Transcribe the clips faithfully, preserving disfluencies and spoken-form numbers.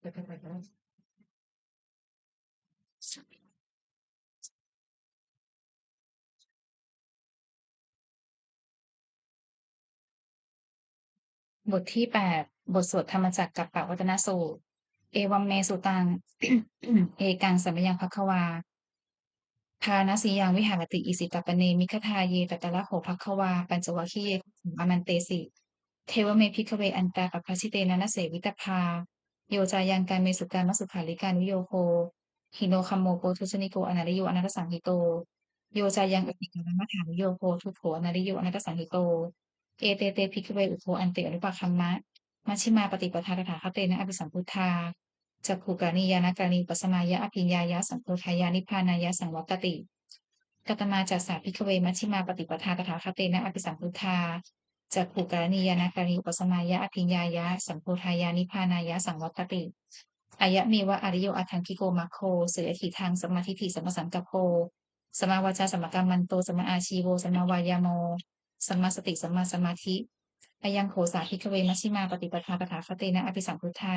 บทที่แปด บทสวดธรรมจักรกัปปวัตตนสูตร Evaṃ me sutaṃ. Ekaṃ samayaṃ bhagavā bārāṇasiyaṃ viharati isipatane migadāye. Tatra kho bhagavā pañcavaggiye bhikkhū āmantesi: Devame bhikkhave antā pabbajitena na sevitabbā, yo cāyaṃ kāmesu kāmasukhallikānuyogo hīno gammo pothujjaniko anariyo anatthasañhito, yo cāyaṃ atikāmamatthānuyogo dukkho anariyo anatthasañhito. Ete te bhikkhave ubho ante anupagamma majjhimā paṭipadā tathāgatena abhisambuddhā, cakkhukaraṇī ñāṇakaraṇī upasamāya abhiññāya sambodhāya nibbānāya saṃvattati. Katamā ca sā bhikkhave majjhimā paṭipadā tathāgatena abhisambuddhā, cakkhukaraṇī ñāṇakaraṇī upasamāya abhiññāya sambodhāya nibbānāya saṃvattati? Ayameva ariyo aṭṭhaṅgiko maggo, seyyathīdaṃ: sammādiṭṭhi sammāsaṅkappo sammāvācā sammākammanto sammāājīvo sammāvāyāmo sammāsati sammāsamādhi. Ayaṃ kho sā bhikkhave majjhimā paṭipadā tathāgatena abhisambuddhā,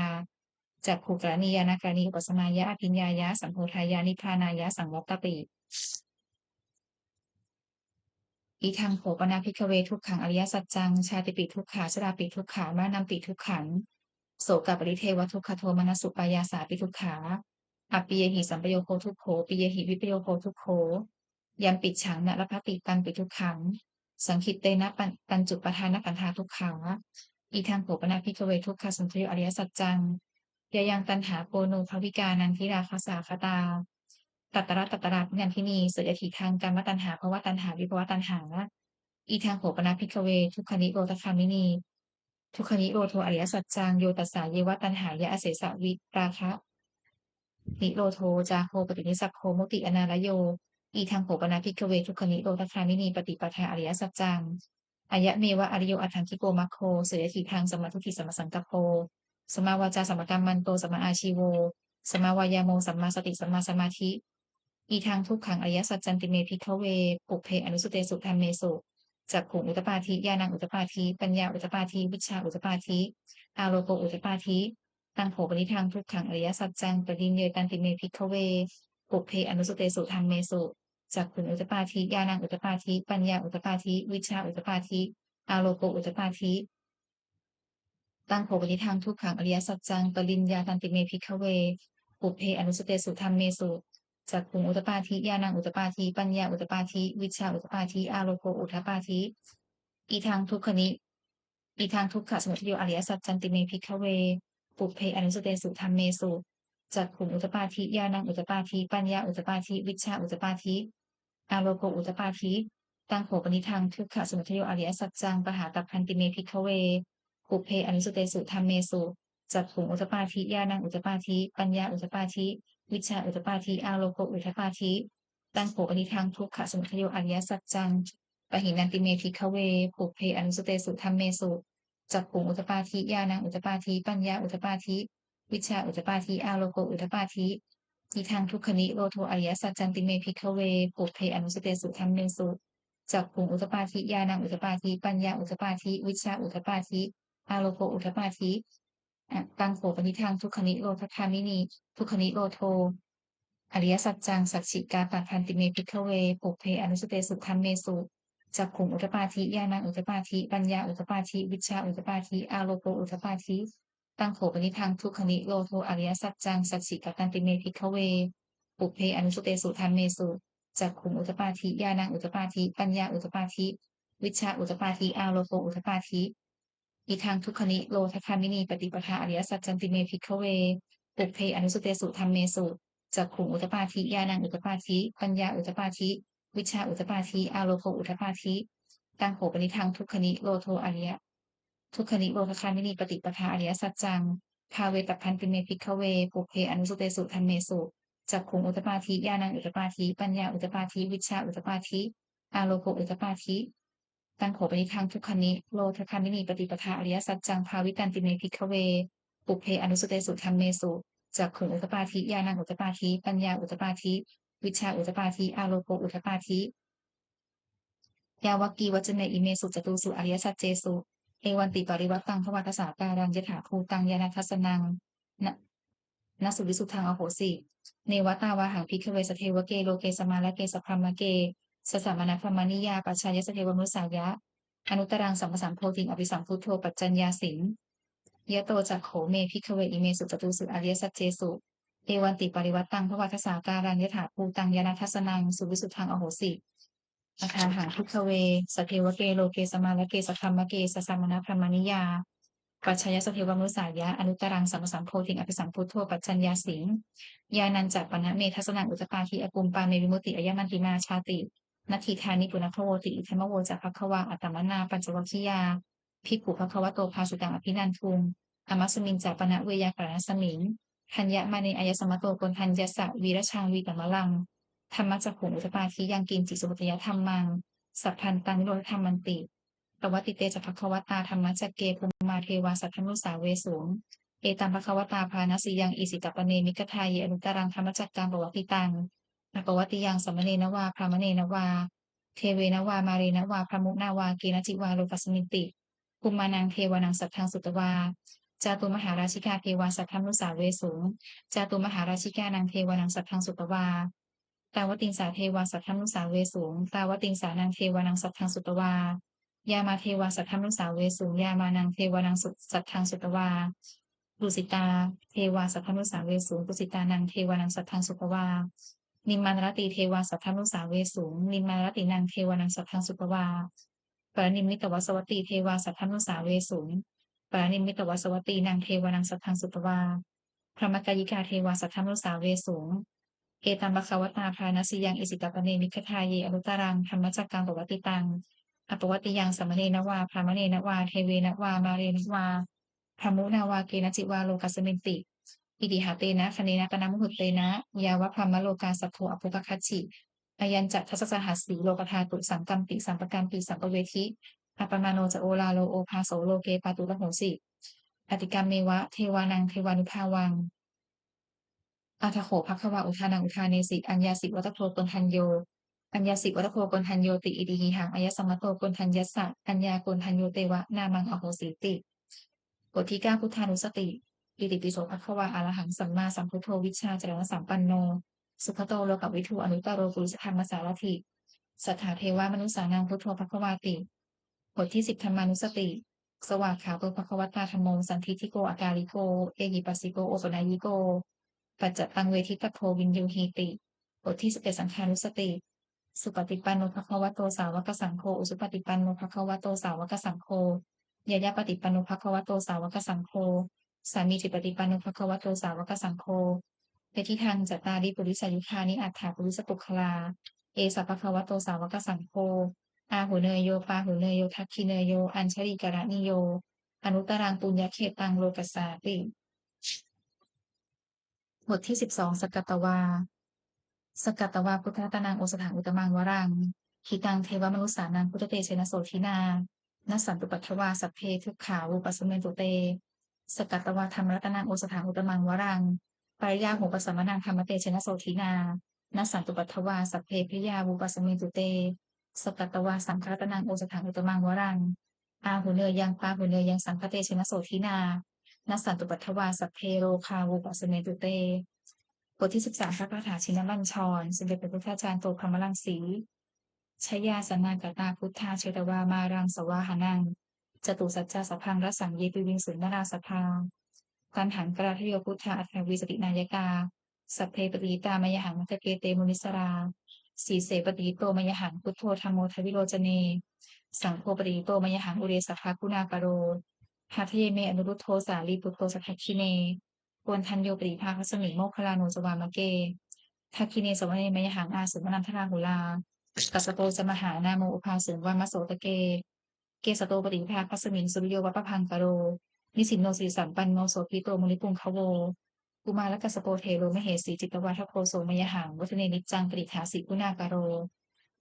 cakkhukaraṇī ñāṇakaraṇī upasamāya abhiññāya sambodhāya nibbānāya saṃvattati. Idaṃ kho pana bhikkhave dukkhaṃ ariyasaccaṃ: jātipi dukkhā jarāpi dukkhā maraṇampi dukkhaṃ sokaparidevadukkhadomanassupāyāsāpi dukkhā appiyehi sampayogo dukkho piyehi vippayogo dukkho yampicchaṃ na labhati tampi dukkhaṃ saṅkhittena pa- pañcupādānakkhandhā dukkhā. Idaṃ kho pana bhikkhave dukkhasamudayo ariyasaccaṃ: yāyaṃ taṇhā ponobbhavikā nandirāgasahagatā tatra tatrābhinandinī, seyyathīdaṃ: kāmataṇhā bhavataṇhā vibhavataṇhā. Idaṃ kho pana bhikkhave dukkhanirodhagāminī dukkhanirodho ariyasaccaṃ: yo tassāyeva taṇhāya asesavirāganirodho cāgo paṭinissaggo mutti anālayo. Idaṃ kho pana bhikkhave dukkhanirodhagāminī paṭipadā ariyasaccaṃ: ayameva ariyo aṭṭhaṅgiko maggo, seyyathīdaṃ: sammādiṭṭhi sammāsaṅkappo sammāvācā sammākammanto sammāājīvo sammāvāyāmo sammāsati sammāsamādhi. Idaṃ dukkhaṃ ariyasaccanti me bhikkhave pubbe ananussutesu dhammesu cakkhuṃ udapādi ñāṇaṃ udapādi paññā udapādi vijjā udapādi āloko udapādi. Taṃ kho panidaṃ dukkhaṃ ariyasaccaṃ pariññeyyanti me bhikkhave pubbe ananussutesu dhammesu cakkhuṃ udapādi ñāṇaṃ udapādi paññā udapādi vijjā udapādi āloko udapādi. Taṃ kho panidaṃ dukkhaṃ ariyasaccaṃ pariññātanti me bhikkhave pubbe ananussutesu dhammesu cakkhuṃ udapādi ñāṇaṃ udapādi paññā udapādi vijjā udapādi āloko udapādi. Idaṃ dukkhani idaṃ dukkhasamudayo ariyasaccanti me bhikkhave pubbe ananussutesu dhammesu cakkhuṃ udapādi ñāṇaṃ udapādi paññā udapādi vijjā udapādi āloko udapādi. Taṃ kho panidaṃ dukkhasamudayo ariyasaccaṃ pahātabbanti me bhikkhave pubbe ananussutesu dhammesu cakkhuṃ udapādi ñāṇaṃ udapādi paññā udapādi vijjā udapādi āloko udapādi. Taṃ kho panidaṃ dukkhasamudayo ariyasaccaṃ pahīnanti me bhikkhave pubbe ananussutesu dhammesu cakkhuṃ udapādi ñāṇaṃ udapādi paññā udapādi vijjā udapādi āloko udapādi. Idaṃ dukkhanirodho ariyasaccanti me bhikkhave pubbe ananussutesu dhammesu cakkhuṃ udapādi ñāṇaṃ udapādi paññā udapādi vijjā udapādi āloko udapādi. Taṃ kho panidaṃ dukkhanirodhagāminī dukkhanirodho ariyasaccaṃ sacchikatabbanti me bhikkhave pubbe ananussutesu dhammesu cakkhuṃ udapādi ñāṇaṃ udapādi paññā udapādi vijjā udapādi āloko udapādi. Taṃ kho panidaṃ dukkhanirodho ariyasaccaṃ sacchikatanti me bhikkhave pubbe ananussutesu dhammesu cakkhuṃ udapādi ñāṇaṃ udapādi paññā udapādi vijjā udapādi āloko udapādi. Idaṃ dukkhanirodhagāminī paṭipadā ariyasaccanti me bhikkhave pubbe ananussutesu dhammesu cakkhuṃ udapādi ñāṇaṃ udapādi paññā udapādi vijjā udapādi āloko udapādi. Taṃ kho panidaṃ dukkhanirodho ariya dukkhanirodhagāminī paṭipadā ariyasaccaṃ bhāvetabbanti me bhikkhave pubbe ananussutesu dhammesu cakkhuṃ udapādi ñāṇaṃ udapādi paññā udapādi vijjā udapādi āloko udapādi. Taṃ kho panidaṃ dukkhanirodhagāminī paṭipadā ariyasaccaṃ bhāvitanti me bhikkhave pubbe ananussutesu dhammesu cakkhuṃ udapādi ñāṇaṃ udapādi paññā udapādi vijjā udapādi āloko udapādi. Yāvakīvañca me imesu catūsu ariyasaccesu evantiparivaṭṭaṃ dvādasākāraṃ yathābhūtaṃ ñāṇadassanaṃ na na suvisuddhaṃ ahosi. Neva tāvāhaṃ bhikkhave sadevake loke samārake sabrahmake sassamaṇabrāhmaṇiyā pajāya sadevamanussāya anuttaraṃ sammāsambodhiṃ abhisambuddho paccaññāsiṃ. Yato ca kho me bhikkhave imesu catūsu ariyasaccesu evantiparivaṭṭaṃ dvādasākāraṃ yathābhūtaṃ ñāṇadassanaṃ suvisuddhaṃ ahosi. Athāhaṃ bhikkhave sadevake loke samārake sabrahmake sassamaṇabrāhmaṇiyā pajāya sadevamanussāya anuttaraṃ sammāsambodhiṃ abhisambuddho paccaññāsiṃ. Yānañca pana me dassanaṃ udapādi akuppā me vimutti ayamantimā jāti natthidāni punabbhavoti. Idamavoca bhagavā. Attamanā pañcavaggiyā bhikkhū bhagavato bhāsitaṃ abhinanduṃ. Amasmiñca pana veyyākaraṇasmiṃ bhaññamāne āyasmato koṇḍaññassa virajaṃ vītamalaṃ dhammacakkhuṃ udapādi yaṅkiñci samudayadhammaṃ sabbantaṃ nirodhadhammanti. Pavattite ca bhagavatā dhammacakke bhummā devā saddamanussāvesuṃ. Etaṃ bhagavatā bārāṇasiyaṃ isipatane migadāye anuttaraṃ dhammacakkaṃ pavattitaṃ appavattiyaṃ samaṇena vā brāhmaṇena vā devena vā mārena vā brahmunā vā kenaci vā lokasminti. Bhummānaṃ devānaṃ saddaṃ sutvā cātummahārājikā devā saddamanussāvesuṃ. Cātummahārājikānaṃ devānaṃ saddaṃ sutvā tāvatiṃsā devā saddamanussāvesuṃ. Tāvatiṃsānaṃ devānaṃ saddaṃ sutvā yāmā devā saddamanussāvesuṃ. Yāmānaṃ devānaṃ su- saddaṃ sutvā tusitā devā saddamanussāvesuṃ. Tusitānaṃ devānaṃ saddaṃ sutvā nimmānaratī devā saddamanussāvesuṃ. Nimmānaratīnaṃ devānaṃ saddaṃ sutvā paranimmitavasavattī devā saddamanussāvesuṃ. Paranimmitavasavattīnaṃ devānaṃ saddaṃ sutvā brahmakāyikā devā saddamanussāvesuṃ. Etaṃ bhagavatā bārāṇasiyaṃ isipatane migadāye anuttaraṃ dhammacakkaṃ pavattitaṃ appavattiyaṃ samaṇena vā brāhmaṇena vā devena vā mārena vā brahmunā vā kenaci vā lokasminti. Itiha tena khaṇena tena muhuttena yāva brahmalokā saddo abbhuggacchi. Ayañca dasasahassī lokadhātu saṅkampi sampakampi sampavedhi. Appamāṇo ca oḷāro obhāso loke pāturahosi. Atikkāmeva devānaṃ devānubhāvaṃ. Atha kho bhagavā udānaṃ udānesi: Aññāsi vata bho koṇḍañño, aññāsi vata bho koṇḍaññoti. Itihidaṃ āyasmato koṇḍaññassa aññākoṇḍañño tveva nāmaṃ ahosīti. บทที่เก้า พุทธานุสติ Itipi so bhagavā arahaṃ sammāsambuddho vijjācaraṇasampanno sugato lokavidū anuttaro purisadammasārathi satthā devamanussānaṃ buddho bhagavāti. บทที่สิบ ธรรมานุสติ Svākkhāto bhagavatā dhammo sandiṭṭhiko akāliko ehipassiko opanayiko paccattaṃ veditabbo viññūhīti. บทที่สิบเอ็ด สังฆานุสติ Supaṭipanno bhagavato sāvakasaṅgho, ujupaṭipanno bhagavato sāvakasaṅgho, ñāyapaṭipanno bhagavato sāvakasaṅgho, sāmīcipaṭipanno bhagavato sāvakasaṅgho, yadidaṃ cattāri purisayugāni aṭṭha purisapuggalā, esa bhagavato sāvakasaṅgho, āhuneyyo pāhuneyyo dakkhiṇeyyo añjalikaraṇīyo anuttaraṃ puññakkhettaṃ lokassāti. บทที่สิบสอง สักกัตวา Sakkatvā buddharatanaṃ osathaṃ uttamaṃ varaṃ, hitaṃ devamanussānaṃ buddhatejena sotthinā, nassantupaddavā sabbe dukkhā vūpasamentu te. Sakkatvā dhammaratanaṃ osathaṃ uttamaṃ varaṃ, bhayā vūpasamanaṃ dhammatejena sotthinā, nassantupaddavā sabbe bhayā vūpasamentu te. Sakkatvā saṅgharatanaṃ osathaṃ uttamaṃ varaṃ, āhuneyyaṃ pāhuneyyaṃ saṅghatejena sotthinā, nassantupaddavā sabbe rogā vūpasamentu te. บทที่สิบสาม พระคาถาชินบัญชร สมเด็จพระพุทธาจารย์โตพรหมรังสี Jayāsanāgatā buddhā jetvā māraṃ savāhanaṃ, catusaccāsabhaṃ rasaṃ ye piviṃsu narāsabhā. Taṇhaṅkarādayo buddhā aṭṭhavīsati nāyakā, sabbe patiṭṭhitā mayhaṃ matthake te munissarā. Sīse patiṭṭhito mayhaṃ buddho dhammo dvilocane, saṅgho patiṭṭhito mayhaṃ ure sabbaguṇākaro. Hadaye me anuruddho sārīputto ca dakkhiṇe, koṇḍañño paṭipakkasmiṃ moggallāno ca vāmake. Dakkhiṇe savane mayhaṃ āsuṃ ānandarāhulā, kassapo ca mahānāmo ubhāsuṃ vāmasotake. Kesato paṭipakkasmiṃ suriyo va pabhaṅkaro, nisinno sirisampanno sobhito munipuṅgavo. Kumārakassapo thero mahesī cittavādako so mayhaṃ vadane niccaṃ patiṭṭhāsi guṇākaro.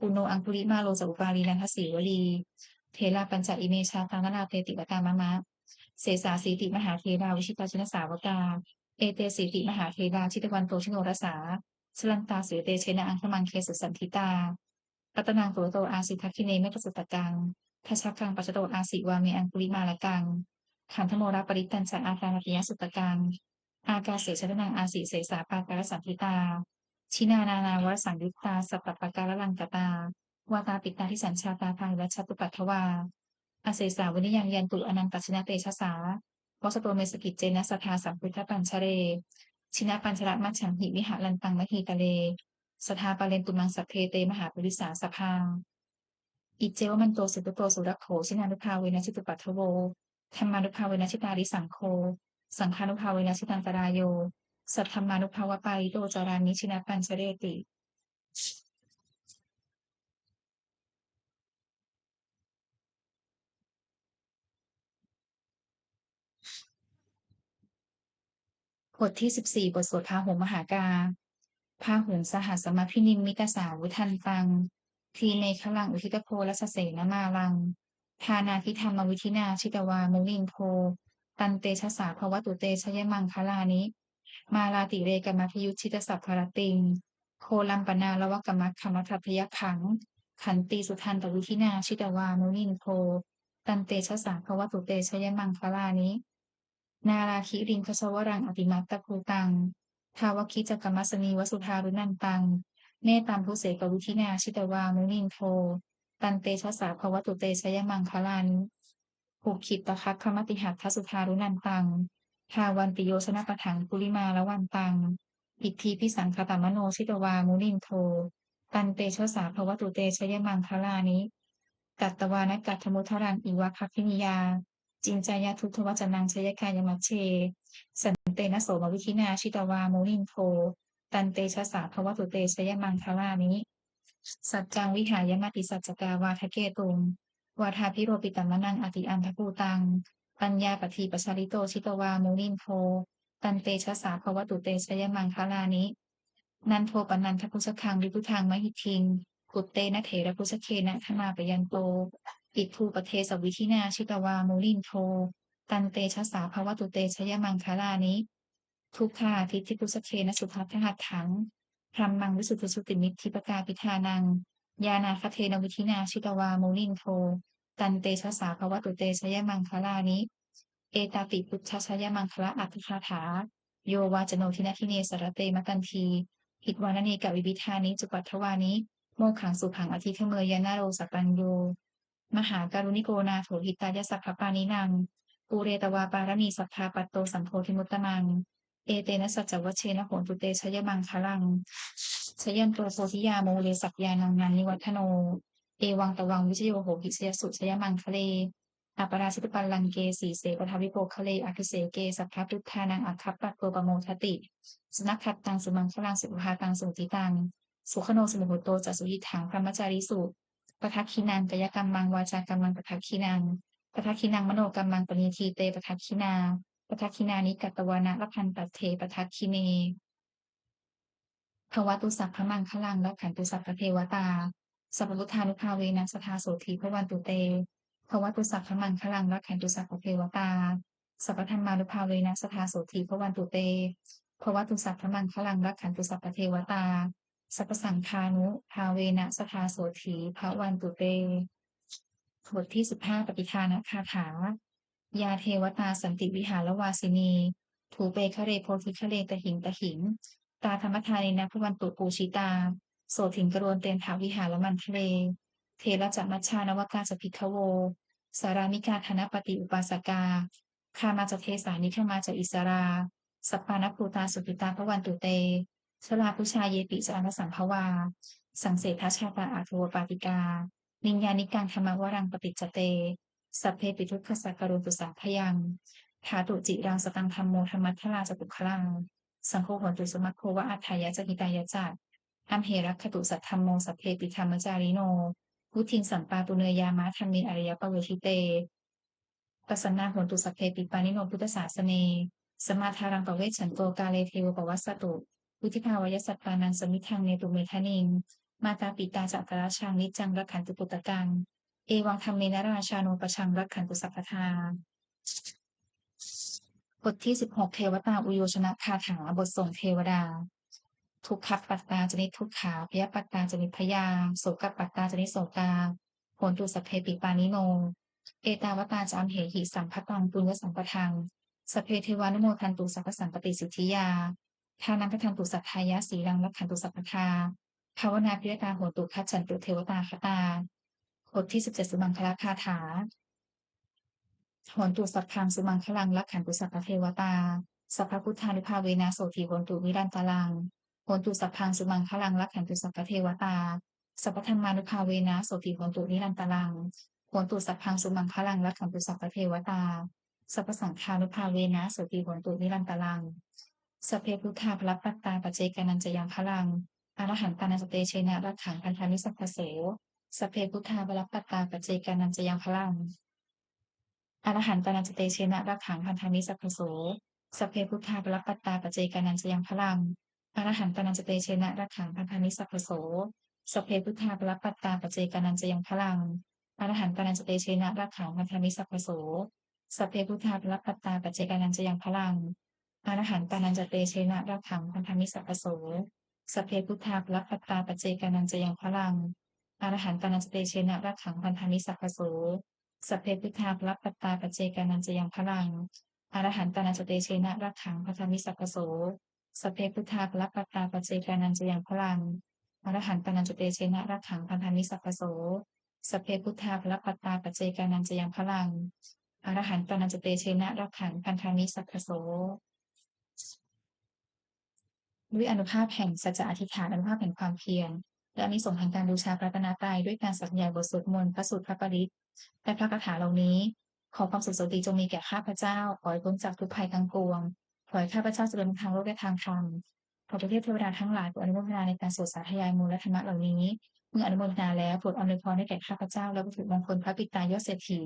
Puṇṇo aṅgulimālo ca upālī nandasīvalī, therā pañca ime jātā nalāṭe tilakā mama. Sesāsīti mahātherā vijitā jinasāvakā, etesīti mahātherā jitavanto jinorasā, jalantā sīlatejena aṅgamaṅgesu saṇṭhitā. Ratanaṃ purato āsi dakkhiṇe mettasuttakaṃ, dhajaggaṃ pacchato āsi vāme aṅgulimālakaṃ. Khandhamoraparittañca āṭānāṭiyasuttakaṃ, ākāse chadanaṃ āsi sesā pākārasaṇṭhitā. Jinā nānāvarasaṃyuttā sattappākāralaṅkatā, vātapittādisañjātā bāhirajjhattupaddavā. Asesā vinayaṃ yantu anantajinatejasā, vasato me sakiccena sadā sambuddhapañjare. Jinapañjaramajjhamhi viharantaṃ mahītale, sadā pālentu maṃ sabbe te mahāpurisāsabhā. Iccevamanto sugutto surakkho, jinānubhāvena jitupaddavo, dhammānubhāvena jitārisaṅgho, saṅghānubhāvena jitantarāyo, saddhammānubhāvapālito carāmi jinapañjareti. บทที่สิบสี่ บทสวดพาหุงมหากา Bāhuṃ sahassamabhinimmitasāvudhantaṃ, grīmekhalaṃ uditaghorasasenamāraṃ, dānādidhammavidhinā jitavā munindo, tantejasā bhavatu te jayamaṅgalāni. Mārātirekamabhiyujjhitasabbarattiṃ, ghorampanāḷavakamakkhamathaddhayakkhaṃ, khantīsudantavidhinā jitavā munindo, tantejasā bhavatu te jayamaṅgalāni. Nāḷāgiriṃ gajavaraṃ atimattabhūtaṃ, dāvaggicakkamasanīva sudāruṇantaṃ, mettambusekavidhinā jitavā munindo, tantejasā bhavatu te jayamaṅgalāni. Ukkhittakhaggamatihatthasudāruṇantaṃ, dhāvantiyojanapathaṅgulimālavantaṃ, iddhībhisaṅkhatamano jitavā munindo, tantejasā bhavatu te jayamaṅgalāni. Katvāna kaṭṭhamudaraṃ iva gabbhinīyā, ciñcāya duṭṭhavacanaṃ janakāyamajjhe, santena somavidhinā jitavā munindo, tantejasā bhavatu te jayamaṅgalāni. Saccaṃ vihāya matisaccakavādaketuṃ, vādābhiropitamanaṃ atiandhabhūtaṃ, paññāpadīpajalito jitavā munindo, tantejasā bhavatu te jayamaṅgalāni. Nandopanandabhujagaṃ vibudhaṃ mahiddhiṃ, puttena therabhujagena damāpayanto, iddhūpadesavidhinā jitavā munindo, tantejasā bhavatu te jayamaṅgalāni. Duggāhadiṭṭhibhujagena sudaṭṭhahatthaṃ, brahmaṃ visuddhijutimiddhibakābhidhānaṃ, ñāṇāgadena vidhinā jitavā munindo, tantejasā bhavatu te jayamaṅgalāni. Etāpi buddhajayamaṅgalaaṭṭhagāthā, yo vācano dinadine sarate matandī, hitvānanekavividhāni cupaddavāni, mokkhaṃ sukhaṃ adhigameyya naro sapañño. Mahākāruṇiko nātho hitāya sabbapāṇinaṃ, pūretvā pāramī sabbā patto sambodhimuttamaṃ, etena saccavajjena hotu te jayamaṅgalaṃ. Jayanto bodhiyā mūle sakyānaṃ nandivaḍḍhano, evaṃ tvaṃ vijayo hohi jayassu jayamaṅgale. Aparājitapallaṅke sīse paṭhavipokkhare, abhiseke sabbabuddhānaṃ aggappatto pamodati. Sunakkhattaṃ sumaṅgalaṃ supabhātaṃ suhuṭṭhitaṃ, sukhaṇo sumuhutto ca suyiṭṭhaṃ brahmacārisu. Padakkhiṇaṃ kāyakammaṃ vācākammaṃ padakkhiṇaṃ, padakkhiṇaṃ manokammaṃ paṇidhī te padakkhiṇā, padakkhiṇāni katvāna labhantatthe padakkhiṇe. Bhavatu sabbamaṅgalaṃ rakkhantu sabbadevatā, sabbabuddhānubhāvena sadā sotthī bhavantu te. Bhavatu sabbamaṅgalaṃ rakkhantu sabbadevatā, sabbadhammānubhāvena sadā sotthī bhavantu te. Bhavatu sabbamaṅgalaṃ rakkhantu sabbadevatā, sabbasaṅghānubhāvena sadā sotthī bhavantu te. บทที่สิบห้า Pattidānagāthā. Yā devatā santi vihāravāsinī, thūpe ghare bodhighare tahiṃ tahiṃ, tā dhammadānena bhavantu pūjitā, sotthiṃ karontedha vihāramaṇḍale. Therā ca majjhā navakā ca bhikkhavo, sārāmikā dānapatī upāsakā, gāmā ca desā nigamā ca issarā, sappāṇabhūtā sukhitā bhavantu te. Jalābujā yepi ca aṇḍasambhavā, saṃsedajātā athavopapātikā, niyyānikaṃ dhammavaraṃ paṭicca te, sabbepi dukkhassa karontu saṅkhayaṃ. Ṭhātu ciraṃ sataṃ dhammo dhammaddharā ca puggalā, saṅgho hotu samaggo va atthāya ca hitāya ca. Amhe rakkhatu saddhammo sabbepi dhammacārino, vuḍḍhiṃ sampāpuṇeyyāma dhamme ariyappavedite. Pasannā hontu sabbepi pāṇino buddhasāsane, samādāraṃ pavecchanto kāle devo pavassatu. Vuḍḍhibhāvāya sattānaṃ samiddhaṃ netu medaniṃ, mātā pitā ca atrajaṃ niccaṃ rakkhantu puttakaṃ, evaṃ dhammena rājāno pajaṃ rakkhantu sabbadā. บทที่สิบหก เทวตาอุยโยชนคาถา บทส่งเทวดา Dukkhappattā ca niddukkhā, bhayappattā ca nibbhayā, sokappattā ca nissokā, hontu sabbepi pāṇino. Ettāvatā ca amhehi sambhataṃ puññasampadaṃ, Sabbe devānumodantu sabbasampattisiddhiyā. Dānaṃ dadantu saddhāya, sīlaṃ rakkhantu sabbadā, bhāvanābhiratā hontu, gacchantu devatāgatā. บทที่สิบเจ็ด สุมังคลคาถา Hotu sabbaṃ sumaṅgalaṃ, rakkhantu sabbadevatā, sabbabuddhānubhāvena sotthī hontu nirantaraṃ. Hotu sabbaṃ sumaṅgalaṃ, rakkhantu sabbadevatā, sabbadhammānubhāvena sotthī hontu nirantaraṃ. Hotu sabbaṃ sumaṅgalaṃ, rakkhantu sabbadevatā, sabbasaṅghānubhāvena sotthī hontu nirantaraṃ. Sabbe buddhā balappattā, paccekānañca yaṃ balaṃ, arahantānañca tejena, rakkhaṃ bandhāmi sabbaso. Sabbe buddhā balappattā, paccekānañca yaṃ balaṃ, arahantānañca tejena, rakkhaṃ bandhāmi sabbaso. Sabbe buddhā balappattā, paccekānañca yaṃ balaṃ, arahantānañca tejena, rakkhaṃ bandhāmi sabbaso. Sabbe buddhā balappattā, paccekānañca yaṃ balaṃ, arahantānañca tejena, rakkhaṃ bandhāmi sabbaso. Sabbe buddhā balappattā, paccekānañca yaṃ balaṃ, arahantānañca tejena, rakkhaṃ bandhāmi sabbaso. Sabbe buddhā balappattā, paccekānañca yaṃ balaṃ, arahantānañca tejena, rakkhaṃ bandhāmi sabbaso. Sabbe buddhā balappattā, paccekānañca yaṃ balaṃ, arahantānañca tejena, rakkhaṃ bandhāmi sabbaso. Sabbe buddhā balappattā, paccekānañca yaṃ balaṃ, arahantānañca tejena, rakkhaṃ bandhāmi sabbaso. Sabbe buddhā balappattā, paccekānañca yaṃ balaṃ, arahantānañca tejena, rakkhaṃ bandhāmi sabbaso. ด้วยอานุภาพแห่งสัจจะอธิษฐาน อานุภาพแห่งความเพียร และอานิสงส์แห่งการบูชาพระรัตนตรัย ด้วยการสาธยายบทสวดมนต์ พระสูตร พระปริตร และพระคาถาเหล่านี้ ขอความสุขสวัสดีจงมีแก่ข้าพเจ้า ขอให้พ้นจากทุกข์ภัยทั้งปวง ขอให้ข้าพเจ้าเจริญทางโลกและทางธรรม ขอพระเทพเทวดาทั้งหลายโปรดอนุโมทนาในการสวดสาธยายมนต์และธรรมะเหล่านี้ เมื่ออนุโมทนาแล้วโปรดอำนวยพรให้แก่ข้าพเจ้า และวัตถุมงคลพระปิดตายอดเศรษฐี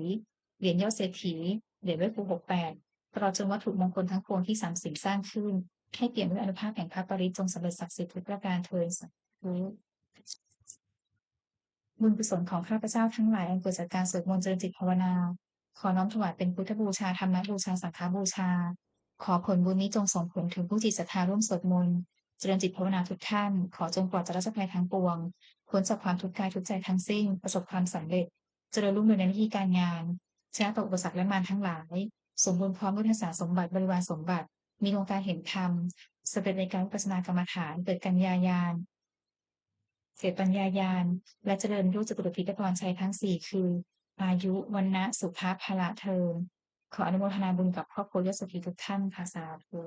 เหรียญยอดเศรษฐี เหรียญไหว้ครูหกแปด ตลอดจนวัตถุมงคลทั้งปวงที่สามสิ่งสร้างขึ้น ให้เปี่ยมด้วยอานุภาพแห่งพระปริตร จงสำเร็จศักดิ์สิทธิ์ทุกประการเทอญ สาธุ บุญกุศลของข้าพเจ้าทั้งหลายอันเกิดจากการสวดมนต์เจริญจิตภาวนา ขอน้อมถวายเป็นพุทธบูชา ธรรมบูชา สังฆบูชา ขอผลบุญนี้จงส่งผลถึงผู้จิตศรัทธาร่วมสวดมนต์เจริญจิตภาวนาทุกท่าน ขอจงปลอดจากราชภัยทั้งปวง พ้นจากความทุกข์กายทุกข์ใจทั้งสิ้น ประสบความสำเร็จ เจริญรุ่งเรืองในหน้าที่การงาน ชนะต่ออุปสรรคและมารทั้งหลาย สมบูรณ์พร้อมด้วยทั้งสารสมบัติ บริวารสมบัติ มีดวงตาเห็นธรรม สำเร็จในการวิปัสสนากรรมฐาน เกิดกัญญาญาณ เกิดปัญญาญาณ และเจริญด้วยจตุรพิธพรชัยทั้งสี่ คือ อายุ วรรณะ สุขะ พละ เทอญ ขออนุโมทนาบุญกับครอบครัวยอดเศรษฐีทุกท่านค่ะ สาธุ